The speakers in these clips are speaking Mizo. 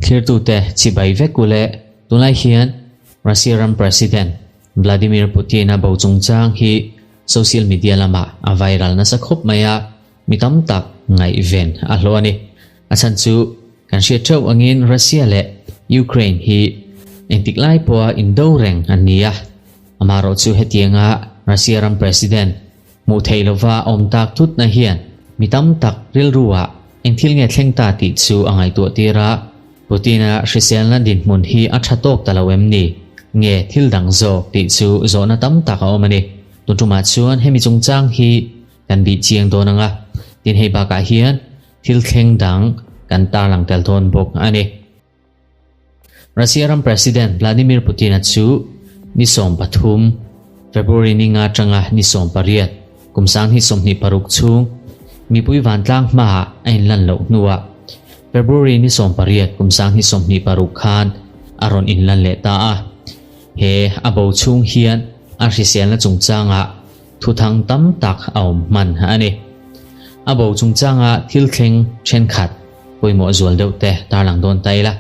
Thlirtute chibai vek u le, tunlai hian Russia ram President Vladimir Putin-a bo chungchang hi social media lamah a viral nasa khawp mai a, mi tam tak ngaihven a hlawh a ni. A chhan chu kan hriat theuh angin Russia leh Ukraine hi engtik lai pawha indo reng an ni a, amaherawh chu hetianga Russia ram President hmuh theih lova awm tak thutna hian mi tam tak rilruah eng thil nge thleng ta tih chu a ngaihtuah tir a, Putin-a hriselna dinhmun hi a tha tawk ta lo em ni? Nge thil dang zawk tih chu zawhna tam tak a awm a ni. Tun tumah chuan hemi chungchang hi kan bih chiang dawn ang a, tin hei bakah hian thil thleng dang kan tarlang tel dawn bawk a ni. Russia ram President Vladimir Putin-a chu ni 13, February ni nga atanga ni 18, kum 2026 chhung mipui vantlang hmaah a inlan loh hnuah February ni 18, kum 2026 khan a rawn inlan leh ta a. He a bo chhung hian a hriselna chungchangah thuthang tam tak a awm hman a ni. A bo chungchanga thil thleng thenkhat pawimawh zual deuh te tarlang dawn ta ila.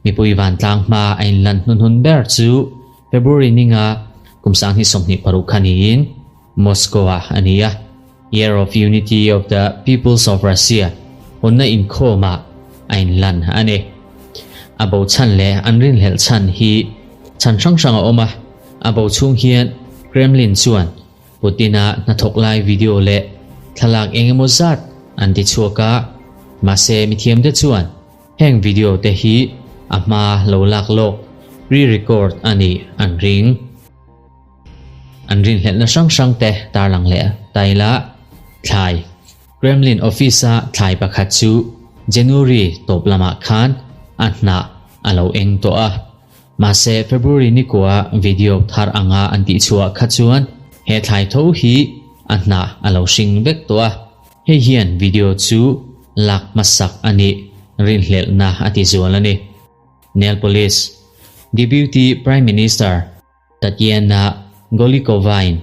Mipui vantlang hma a inlan hnunhun ber chu February ninga kum 2026 kha niin Moscow-ah a ni a. Year of Unity of the Peoples of Russia hawnna inkhawmah a inlan a ni. A bo chhan leh an rinhlelh chhan hi chhan hrang hrang a awm a, a bo chhung hian Kremlin chuan Putin-a hnathawk lai video leh thlalak eng emaw zat an ti chhuak a, mahse mithiamte chuan heng video te hi a hma lo lak lawk, pre-record, a nih an ring. An rinhlelhna hrang hrang te tarlang leh taila thlai. Kremlin office-a thlai pakhat chu January tawp lamah khan a hnah a lo eng tawh a. Mahse February nikua video thar anga an tihchhuah kha chuan he thlai tho hi a hnah a lo hring vek tawh a. Hei hian video chu lak hmasak a nih rinhlelhna a ti zual a ni. Nail Police Deputy Prime Minister Tatyana Golikova-in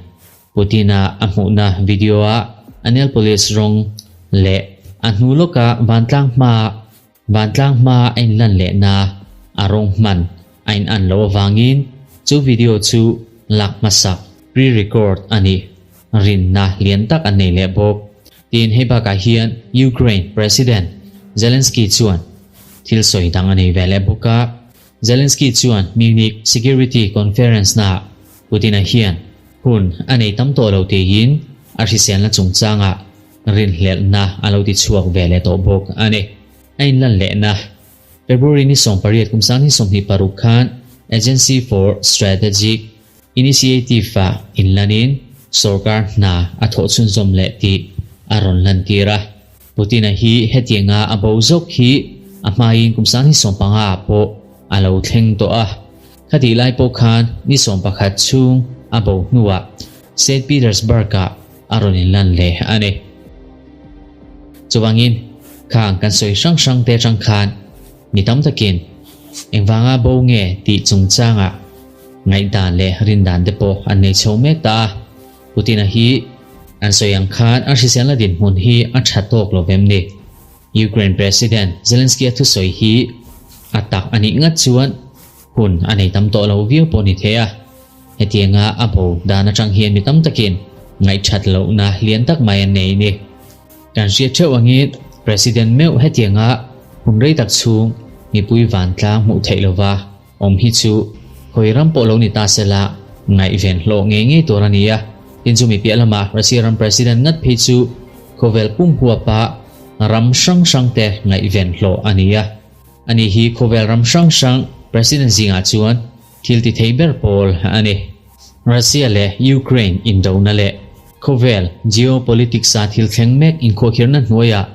Putin-a a hmuhna video-ah a nail polish rawng leh a hnu lawka vantlang hmaa vantlang hmaa a inlan lehna a rawng hman a inan loh avangin chu video chu lak hmasak, pre-record, a nih rinna lian tak an nei leh bawk. Tin, hei bakah hian Ukraine President Zelensky chuan thil sawi dang a nei ve leh bawk a. Zelensky chuan Munich Security Conference-naah Putin-a hian hun a nei tam tawh lo tiin a hriselna chungchangah rinhlelhna a lo ti chhuak ve leh tawh bawk a ni. A inlan lehna February ni 18 kum 2026 khan Agency for Strategic Initiative-ah inlanin sorkar hna a thawh chhunzawm leh tih a rawn lantir a. Putin-a hi hetianga a bo zawk hi a hmain kum 2015 ah pawh a lo thleng tawh a. Khatih lai pawh khan ni 11 chhung a bo hnuah Saint Petersburg-ah a rawn inlan leh a ni. Chuvangin, khang kan sawi hrang hrang te atang khan mi tam takin engvanga bo nge tih chungchangah ngaihdan leh rindan te pawh an nei chho mek ta a. Putin-a hi an sawi ang khan a hriselna dinhmun hi a tha tawk lo vem ni. Ukraine President Zelensky-a thusawi hi a tak a nih ngat chuan hun a nei tam tawh lo viau pawh ni thei a. Hetianga a bo dan atang hian mi tam takin ngaihthat lohna lian tak mai an nei ni. Kan hriat theuh angin President meuh hetianga hun rei tak chhung mipui vantlang hmuh theih lova awm hi chu khawi ram pawh lo ni ta sela ngaihven hlawh ngei ngei tur a ni a. Tin chumi piah lama Russia ram President ngat phei chu khawvel pum huapa ram hrang hrang te ngaihven hlawh a ni a. Ani hi khawvel ram hrang hrang President zingah chuan thil ti thei ber pawl a ni. Russia leh Ukraine indona leh khawvel geopolitics-a thil thleng mek inkhuahkhirhna hnuaiah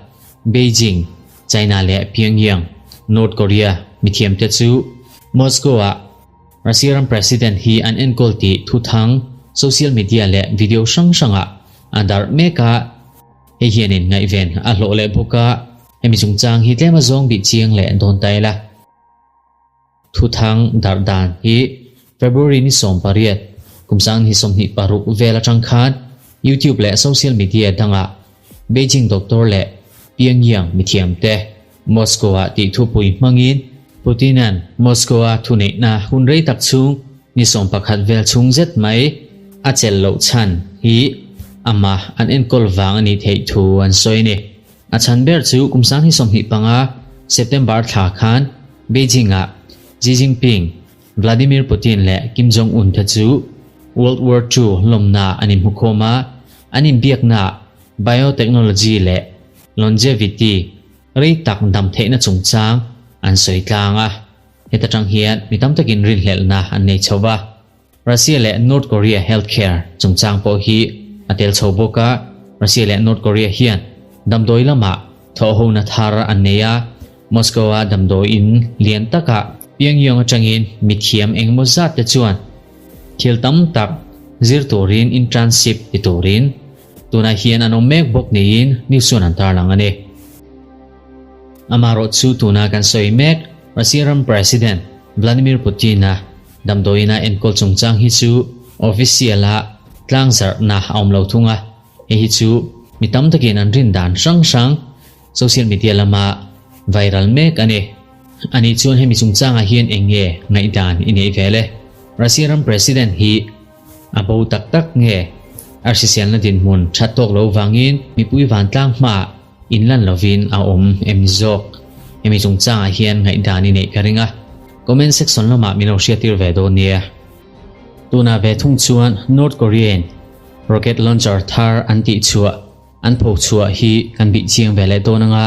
Beijing, China leh Pyongyang, North Korea, mithiamte chu Moscow-ah Russia ram President hi an enkawl tih thuthang social media leh video hrang hrangah a darh mek a, hei hianin ngaihven a hlawh leh bawk a, hemi chungchang hi tlem a zawng bih chiang leh dawn ta ila. Thuthang darh dan hi February ni 18, kum 2026 vel atang khan YouTube leh social media dangah Beijing doctor leh P. Pyongyang mithiamte Moscow-ah tih thupui hmangin Putin-a'n Moscow-a thuneihna hun rei tak chhung ni 11 vel chhung zet mai a chelh loh chhan hi amah an enkawl vang a nih theih thu an sawi a ni. A chhan ber chu kum 2025 September thla khan Beijing-ah Xi Jinping, Vladimir Putin leh Kim Jong-un te chu World War Two lawmna an inhmukhawm a, an inbiaknaah biotechnology leh longevity rei tak dam theihna chungchang an sawi tlang a. Heta tang hian mi tam takin rinhlelhna an nei chho va. Russia leh North Korea healthcare chungchang pawh hi a tel chho bawk a, Russia leh North Korea hian damdawi lamah thawhhona thar an nei a, Moscow-a damdawi in lian takah Pyongyang atangin mithiam engemaw zat te chuan thil tam tak zir turin internship ti turin tunah hian an awm mek bawk niin news chuan an tarlang a ni. Amaherawhchu tuna kan sawi mek Russia ram President Vladimir Putin-a Damdawiina enkawl chungchang hi chu official-a tlangzarhna a awm lo thung a, hei hi chu mi tam takin an rin dan hrang hrang social media lama viral mek a ni. Ani chuan hemi chungchangah hian eng nge ngaihdan i neih vel e? Russia ram President hi a bo tak tak nge? A hriselna dinhmun that tawk lo vangin mipui vantlang hmaah Inlan lovin a awm em zawk? Hemi chungchangah hian ngaihdan i neih ka ring a, comment section lamah min lo hriattir ve dawn nia. Tunah ve thung chuan North Korea-in rocket launcher thar an tihchhuah, an phochhuah hi kan bih chiang ve leh dawn anga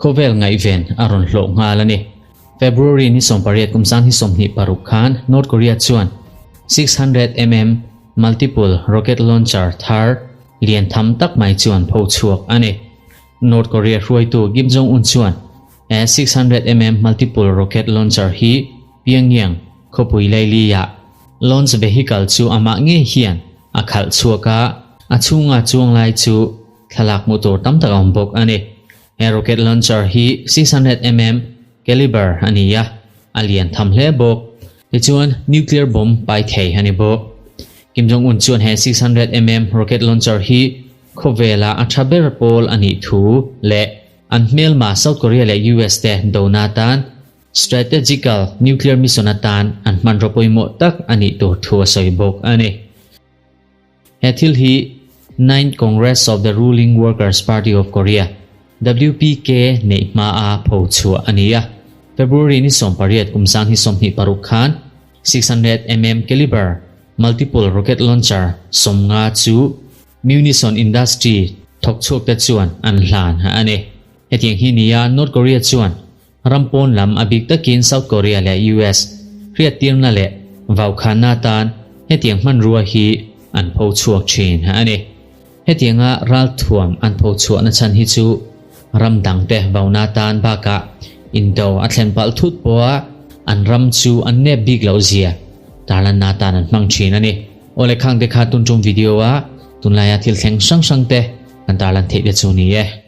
khawvel ngaihven a rawn hlawh nghal a ni. February ni 18 kum 2026 khan North Korea chuan 600 mm multiple rocket launcher thar Lian tham tak mai chuan pho chhuak a ni. North Korea hruaitu Kim Jong-un chuan he 600 mm multiple rocket launcher hi Pyongyang khawpui laili-ah launch vehicle chu amah ngei hian a khalh chhuak a, a chhunga chuang lai chu thlalak hmuh tur tam tak a awm bawk a ni. He rocket launcher hi 600 mm caliber a ni a, a lian tham hle bawk. Tichuan, nuclear bomb pai thei a ni bawk. Kim Jong-un chuan he 600 mm rocket launcher hi khawvela a tha ber pawl a nih thu leh an hmelma South Korea leh US te dona atan strategical nuclear mission atan an hmanraw pawimawh tak a nih tur thu a sawi bawk a ni. He thil hi Ninth Congress of the Ruling Workers Party of Korea, WPK, neih hmaa pho chhuah a ni a. February ni 18 kum 2026 khan 600 mm caliber multiple rocket launcher 50 chu munition industry thawk chhuakte chuan an hlan a ni. Hetiang hi nia North Korea chuan Ram pawn lam a bik takin South Korea leh US hriattirna leh vaukhanna atan hetiang hmanrua hi an pho chhuak thin a ni. Hetianga ralthuam an pho chhuahna chhan hi chu ram dangte vauna atan bakah indo a thlen palh thut pawha an ram chu an nep bik loh zia tarlanna atan an hmang thin a ni. Aw le khangte kha tun tum video a tunlaia thil thleng hrang hrangte kan tarlan theih te chu ni e.